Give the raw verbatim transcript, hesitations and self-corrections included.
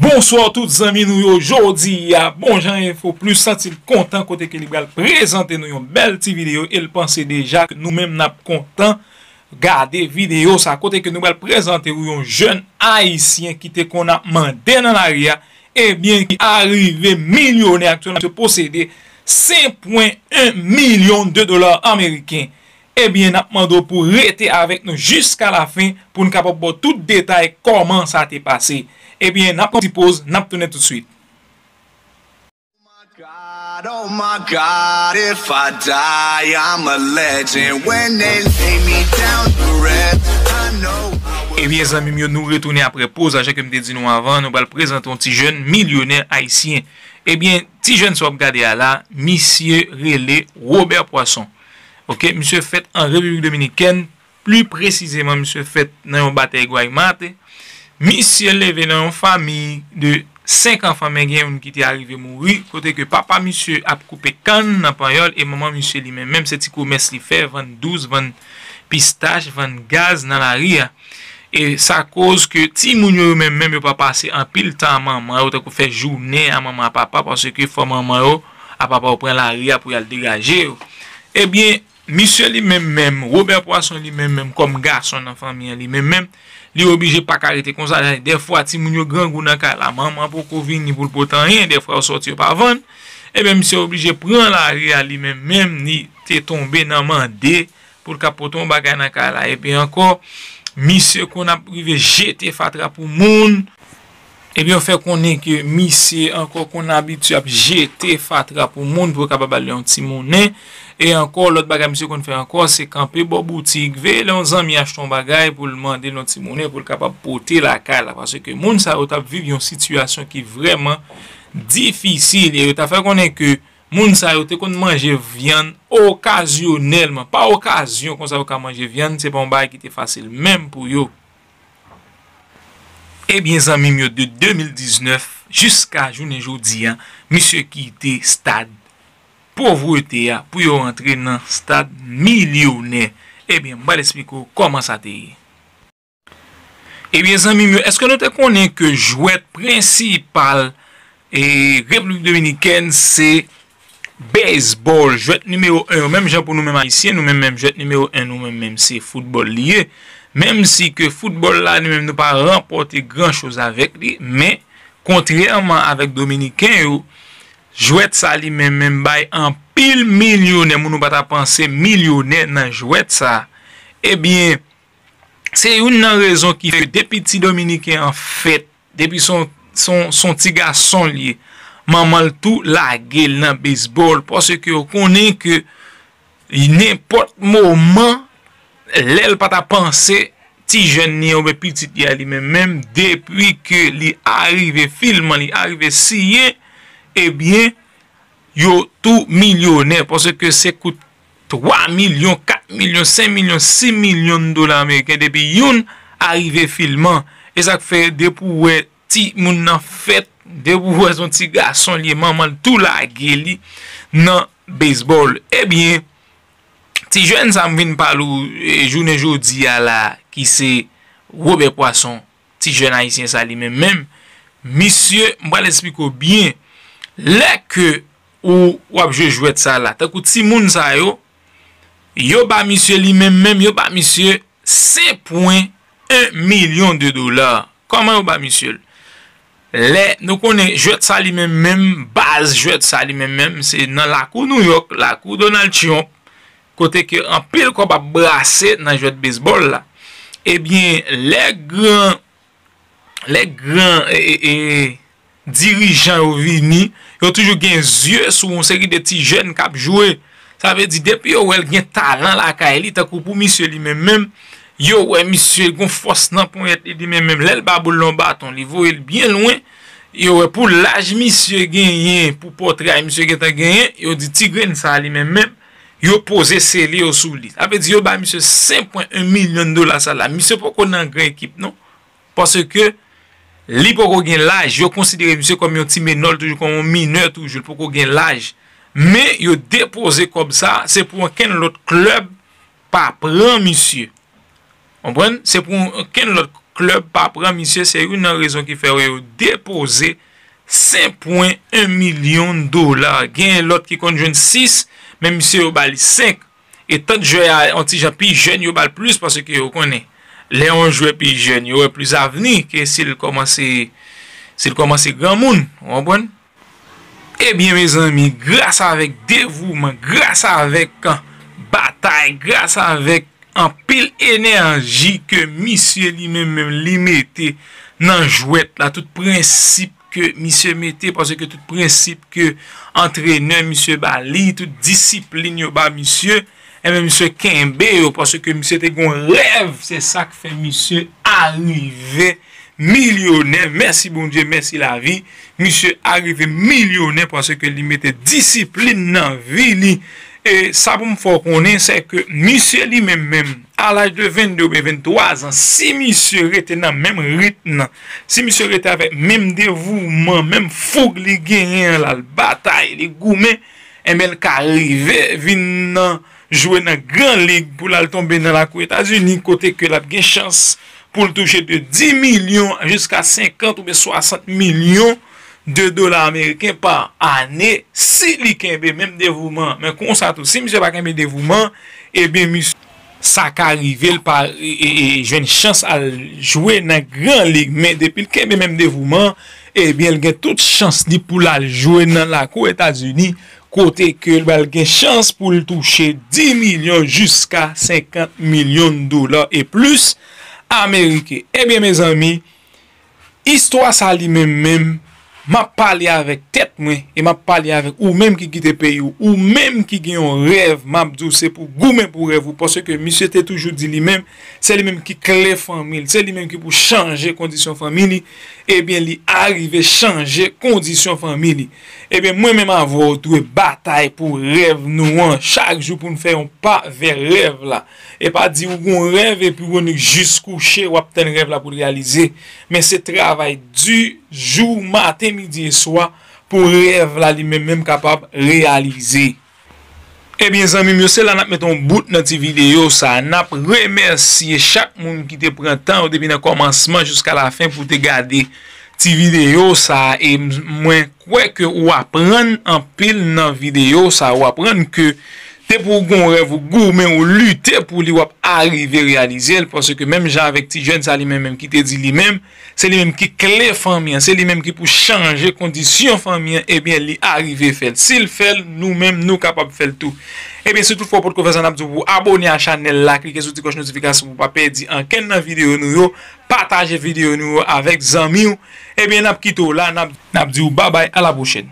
Bonswa tout zanmi nou yo, jodi a, Bon Jan Enfo Plis santi l kontan kote ke li pral prezante nou yon bèl ti videyo e l panse deja ke nou menm n ap kontan gade videyo sa kote ke nou pral prezante w yon jèn ayisyen ki te konn ap mande nan lari a, ebyen ki arive milyonè aktyèlman, misye posede senk pwen en milyon de dola ameriken. Ebyen, n ap mande w pou rete avèk nou jiska lafen pou n kapab ba w tout detay kòman sa te pase. Ebyen, n ap pran ti poz, n ap tounen toutswit. God, oh my God, if I die, I'm a legend. When they lay me down to rest, I know I will. Ebyen, zanmi m yo, nou retounen apre poz la, jan ke m te di nou avan, nou pral prezante yon ti jèn milyonè ayisyen. Ebyen, ti jèn sa w ap gade a la, misye rele Robert Poisson. Oke, misye fèt an Repiblik Dominikèn, pli presizeman, misye fèt nan yon batèy Guaymas. Misye leve nan yon fanmi de senk anfan, men gen youn ki te arive mouri, kote ke papa misye ap koupe kann nan Panyòl e manman misye li menm menm se ti komès li fè, vann douz, vann pistach, vann gaz nan lari a. E sa koz ke timoun yo, yo menm menm yo pa pase anpil tan a manman yo, tankou fè jounen a manman a papa, paske fò manman yo a papa yo pran lari a pou y al degaje yo. Ebyen, misye li menm menm, Robert Poisson li menm menm, kòm gason nan fanmi an li menm menm, li oblije pa ka rete konsa. Dèfwa, timoun yo grangou nan kay la, manman poko vini pou l pote anyen, dèfwa yo sòti yo pa vann. Ebyen, misye oblije pran lari a li menm menm, li te tonbe nan mande pou l ka pote yon bagay nan kay la. Epi ankò, misye konn ap rive jete fatra pou moun. Ebyen, yo fè konnen ke misye ankò konn abitye ap jete fatra pou moun pou yo kapab ba l yon ti monnen. E ankò, lòt bagay misye konn fè ankò, se kanpe bò boutik, veye lè yon zanmi achte yon bagay pou l mande l yon ti monnen pou l kapab pote lakay la. Paske moun sa yo t ap viv yon sitiyasyon ki vrèman difisil. E yo ta fè konnen ke moun sa yo te konn manje vyann okazyonèlman. Pa okazyon konsa yo ka manje vyann, se pa yon bagay ki te fasil menm pou yo. Ebyen, zanmi m yo, de de mil diznèf jiska jounen jodi a, misye kite stad povrete a pou yo rantre nan stad milyonè. Ebyen, m pral esplike w kòman sa te ye. Ebyen, zanmi m yo, èske nou te konnen ke jwèt prensipal e Repiblik Dominikèn se bèsbòl, jwèt nimewo en yo, menm jan pou nou menm Ayisyen, nou menm menm jwèt nimewo en nou menm menm se foutbòl li ye. Menm si ke foutbòl la, nou menm nou pa ranpòte gran choz avèk li, men kontrèman avèk Dominiken yo, jwèt sa li menm menm bay anpil milyonè, moun ou pa ta panse milyonè nan jwèt sa. Ebyen, se youn nan rezon ki fè depi ti Dominiken an fèt, depi se yon, se yon, se yon ti gason l ye, manman l tou lage l nan bèsbòl, paske yo konnen ke nenpòt moman, lè l pa ta panse, ti jèn li an oubyen pitit li a li menm menm, depi ke li arive filman, li arive siyen, ebyen, yo tou milyonè, paske se kout twa milyon, kat milyon, senk milyon, sis milyon dola ameriken depi youn arive filman. E sa k fè depi w wè timoun nan fèt, depi w wè se yon ti gason li ye, manman l tou lage li nan bèsbòl. Ebyen, ti jèn sa m vin pale w, e, jounen jodi a la, ki se Robert Poisson, ti jèn ayisyen sa li menm menm, misye, m pral esplike w byen, lè ke ou, w ap jwe jwèt sa la, tankou timoun sa yo, yo ba misye li menm menm, yo ba misye senk pwen en milyon de dola. Kòman yo ba misye l? Lè nou konnen jwèt sa li menm menm, baz jwèt sa li menm menm, se nan lakou Nouyòk, lakou Donald Trump, kote ke anpil kòb ap brase nan jwèt bèsbòl la. Ebyen, lè gran, lè gran, e, e, e, dirijan yo vini, yo toujou gen zye sou yon seri de ti jèn k ap jwe. Sa vle di, depi yo wè l gen talan lakay li, tankou pou misye li menm menm, yo wè misye gon fòs nan ponyèt li, li menm menm, lè l ba boul la yon baton, li voye l byen lwen, yo wè pou laj misye genyen, pou pòtray misye gentan genyen, yo di ti grenn sa li menm menm, yo poze sele yo sou li. Sa vle di, yo ba misye senk pwen en milyon dola sa la. Misye poko nan gran ekip non. Paske li poko gen laj, yo konsidere misye kòm yon ti menò, l toujou kòm yon minè toujou, l poko gen laj. Men yo depoze kòb sa, se pou ankenn lòt klèb pa pran misye. Konprann? Se pou ankenn lòt klèb pa pran misye, se youn nan rezon ki fè yo depoze senk pwen en milyon dola. Gen lòt ki konn jwenn sis, men misye yo ba li senk. E tant jwè a yon ti jan pi jèn, yo ba l plis paske yo konnen lè yon jwè pi jèn, yo wè plis avni ke si l kòmanse, si l kòmanse granmoun, ou konprann? Ebyen, mezanmi, gras avèk devouman, gras avèk batay, gras avèk anpil enèji ke misye li menm menm li mete nan jwèt la, tout prensip ke misye mete, paske tout prensip ke antrenè misye ba li, tout disiplin yo ba misye, enben misye kenbe yo, paske misye te gon rèv, se sa k fè misye arive milyonè. Mèsi Bondye, mèsi lavi. Misye arive milyonè paske li mete disiplin nan vi li. E sa pou m fè w konnen, se ke misye li menm menm, a laj de vennde oubyen venntwa zan, si misye rete nan menm ritm nan, si misye rete avèk menm devouman, menm foug li genyen an, l al batay, li goumen, enben l ka rive vin nan jwe nan gran lig pou l al tonbe nan lakou Etazini, kote ke l ap gen chans pou l touche de dis milyon jiska senkant oubyen swasant milyon de dola ameriken pa ane, si li kenbe menm devouman. Men konsa tou, si misye pa kenbe devouman, ebyen, misye, sa ka rive l pa e, e, e, jwenn chans al jwe nan gran lig. Men depi l kenbe menm devouman, ebyen, l gen tout chans li pou l al jwe nan lakou Etazini, kote ke l pral gen chans pou l touche dis milyon jiska senkant milyon dola e plis ameriken. Ebyen, mezanmi, istwa sa li menm menm, m ap pale avèk tèt mwen e m ap pale avèk ou menm ki kite peyi w, ou menm ki gen yon rèv, m ap di w se pou goumen pou rèv ou, paske misye te toujou di li menm, se li menm ki kle fanmi l, se li menm ki pou chanje kondisyon fanmi li. Ebyen, li arive chanje kondisyon fanmi li. Ebyen, mwen menm avè w dwe batay pou rèv nou an chak jou pou n fè yon pa vè rèv la. E pa di ou gon rèv epi ou jis kouche, w ap tann rèv la pou l reyalize. Men se travay di jou, maten, midi e swa pou rèv la li menm menm kapab reyalize. Ebyen, zanmi m yo, se la n ap mete yon bout nan ti videyo sa. N ap remèsye chak moun ki te pran tan yo depi nan kòmansman jiska lafen pou te gade ti videyo sa. E m-, mwen kwè ke ou aprann anpil nan videyo sa. Ou aprann ke depi ou gon rèv, ou goumen, ou lite pou li, w ap arive reyalize l. Paske menm jan avèk ti jèn sa li menm menm ki te di li menm, se li menm ki kle fanmi an, se li menm ki pou chanje kondisyon fanmi an, ebyen, li arive fè l. Si l fè l, nou menm, nou kapab fè l tou. Ebyen, si toutfwa w potko fè sa, n ap di w pou abone a chanèl la, klike sou ti klòch notifikasyon pou w pa pèdi ankenn nan videyo nou yo, pataje videyo nou yo avèk zanmi w. Ebyen, n ap kite w la, n ap, n ap di w babay, a la pwochèn.